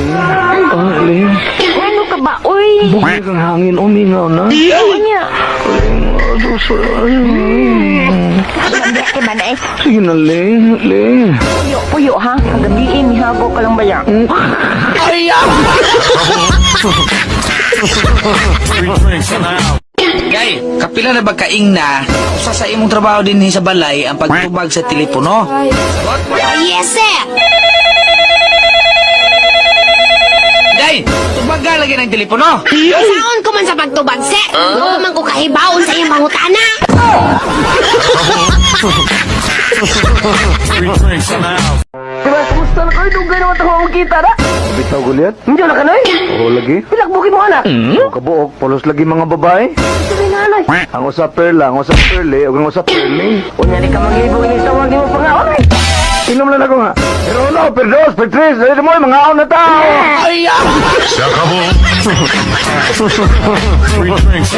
Ling. Ah, Ling. Ano ka ba, uy? Bukay kang hangin, umingaw na. Unya. Ling, oh, Sabi kay man eh. Sige na, Ling. Ling. Puyo, puyo ha. Kagabi mihago ka lang baya. Gay, kapila na ba kaing na usa sa imong trabaho dinhi sa balay ang pagtubag sa telepono? Yes, sir. Day, tubaga lagi ng telepono. Saon ko man sa pagtubag, sir. Wa man ko kahibaon sa iyong pangutana. Diba, kumusta na kayo? Dugay naman ito akong kita na. Bitaw, Goliath. Hindi na ka na eh. Oo, lagi. Pilakbukin mo anak. O kabuok, polos lagi mga babae. Sabi na anay. Ang usa perla, ang usa perle, ug ang usa perling. Unya ni ka mag-ibong ini tawag ni mo pangaon eh. Inom lang ako nga. Pero uno, per dos, per tres, dali mo, mga aon na tao. Se acabó. Free drinks.